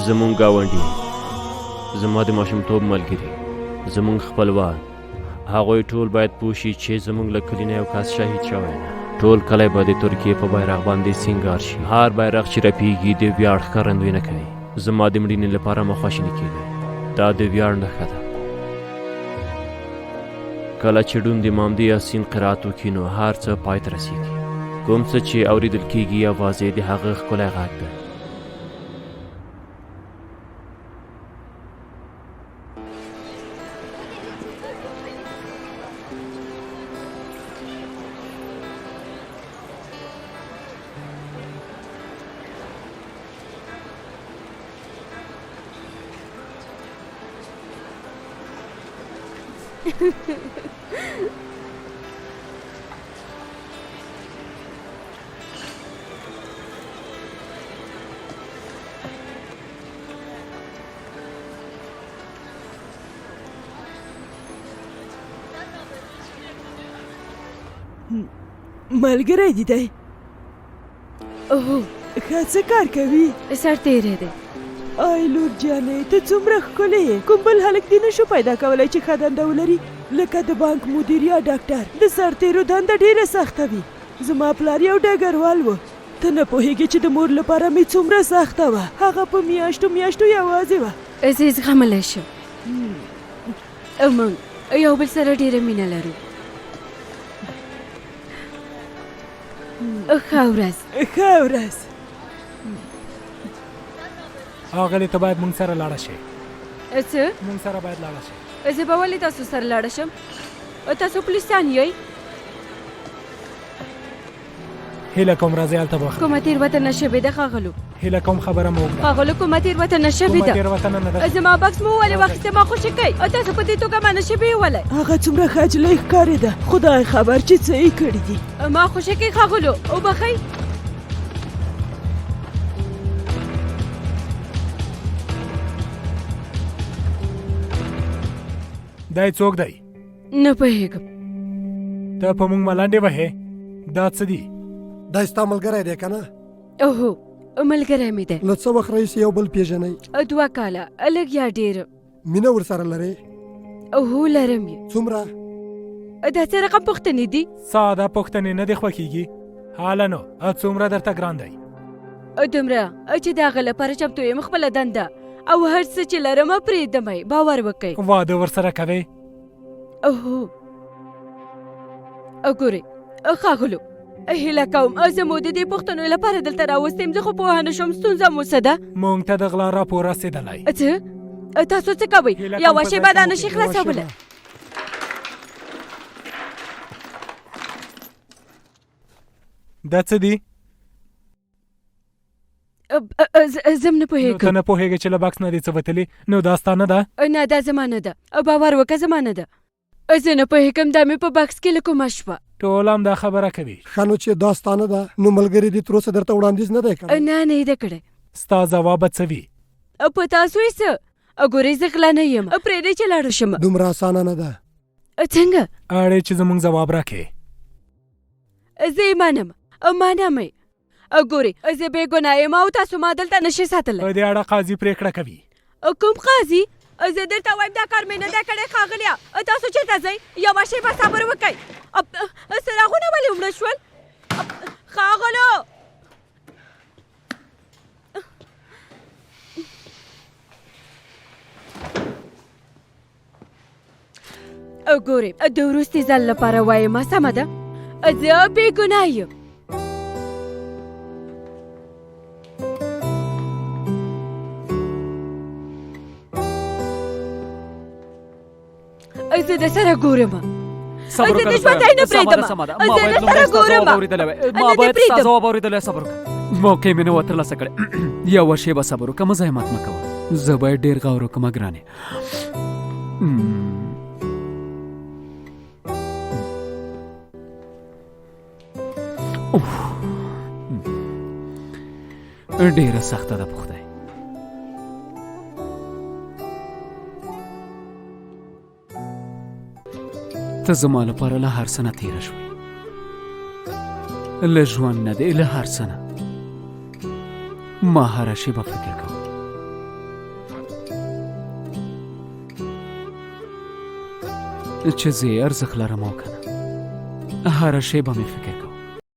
زمونږ ګاونډي، زما د ماشومتوب ملګري، زمونږ خپلوان، هغوی ټول باید پوه شي چې زمونږ له کلي نه یو کس شهید شوی دی. ټول کلی به د ترکیې په بیرغ باندې سینګار شي. هر بیرغ چې رپیږي د ویاړ ښکارندویي کوي. زما د مړینې لپاره مه خواشیني کېږئ، دا د ویاړ نښه ده. کله چې ړوند امام د یاسین قرائت وکړي نو هر څه پای ته رسیږي. کوم څه چې اوریدل کیږي یوازې د هغه ښکلی غږ دی. ملګری دي دی؟ هو. ښه، څه کار کوي؟ سرتېری دی. آی لور جانې، ته څومره ښکلې یې. کوم بل هلک دې نه شو پیدا کولی چې ښه دنده ولري، لکه د بانک مدیر یا ډاکټر؟ د سرتېرو دنده ډېره سخته وي. زما پلار یو ډګروال و. ته نه پوهېږې چې د مور لپاره مې څومره سخته وه. هغه په میاشتو میاشتو یوازې وه. زه یې زغملی شم. موږ یو بل سره ډېره مینه لرو. ښه ورځ. ښه ورځ. اغلې، ته باید مونږ سره لاړه شې. څه؟ مونږ سره باید لاړه شې. زه به ولې تاسو سره لاړه شم؟ تاسو پولیسان یئ. هیله کوم راځئ هلته به خبرې. کومه تېروتنه شوې ده ښاغلو؟ هیله کوم خبره مو وکړه. ښاغلو، کومه تېروتنه شوې کومه ده؟ تېروتنه نه ده. زما بکس مو ولې واخیسته؟ ما خوشې کړئ. تاسو په دې توګه ما نه شئ بیولی. هغه څومره ښه نجلۍ ښکارېده، خدای خبر چې څه یې کړي دي. ما خوشې کړئ ښاغلو، وبخښئ. دی څوک دی؟ نه پوهېږم. ته په مونږ ملنډې وهې؟ دا څه دي؟ دا ستا ملګری دی که نه؟ هو، ملګری مې دی. له څه وخت راهیسې یو بل پېژنئ؟ 2 کاله، لږ یا ډېر. مینه ورسره لرې؟ هو، لرم یې. څومره؟ دا څه رقم پوښتنې دي؟ ساده پوښتنې نه دې خوښېږي؟ هله نو، څومره درته ګران دی؟ دومره چې د هغه لپاره چمتو یم خپله دنده او هر څه چې لرم پرېږدم یې. باور وکړئ. واده ورسره کوې؟ هو. ګورئ ښاغلو، هیله کوم زه مو د دې پوښتنو لپاره دلته راوستې یم. زه خو پوهه نه شوم ستونزه مو څه ده. مونږ ته د غلا راپور رسېدلی. څه؟ تاسو څه کوئ؟ هیله کوم یوه په ځای شېبه کې دا مو نه شي کښېنئ. خلاصولی. دا څه دي؟ زه هم نه نو ته پوهېږم. نه پوهېږې چې له بکس نه دې څه وتلي؟ نو دا ستا نه ده؟ نه، دا زما نه ده. باور وکړه زما نه ده. زه نه پوهېږم دا مې په بکس کې له کومه شوه. ټول هم دا خبره کوي. ښه نو چې دا ستا نه ده نو ملګري دې تر اوسه درته وړاندیز نه دی کړی؟ نه، نه یې ده کړی. ستا ځواب به څه وي؟ په تاسو یې څه؟ ګورئ زه غله نه یم، پرېږدئ چې لاړه شم. دومره اسانه نه ده. څنګه؟ اړ یې چې زموږ ځواب راکړې. زه یې منم، منم یې. ګورئ زه بې ګناه یم او تاسو ما دلته نه شئ ساتلی. په دې اړه قاضي پرېکړه کوي. کوم قاضي؟ زه درته وایم دا کار مې نه دی کړی ښاغلیه. تاسو چېرته ځئ؟ یوه شېبه صبر وکړئ. څراغونه ولې ومړه شول؟ ښاغلو! ګورئ د وروستي ځل لپاره وایم، سمه ده؟ زه بې ګناه یم. زه د سره ګورم. صبر زه وکړه، د ژوندی نه سمه ده، پرېږدم. سمه ده. زه ما د باید سره لومړی ستا ځواب ګورم. اورېدلی وای. نه ما دې باید ستا پرېږدم. ځواب اورېدلی وای. صبر وکړه، موقع مې نه وه ترلاسه کړې. یوه شېبه صبر وکړه، مزاحمت مه کوه. زه باید ډېر غور وکړم ګرانې. ډېره سخته ده په خدای. ته زما لپاره له هر څه نه تېره شوې، له ژوند نه دی، له هر څه نه. ما هره شېبه فکر کوم. چې زه یې ارزښت لرم او که نه. هره شېبه مې فکر.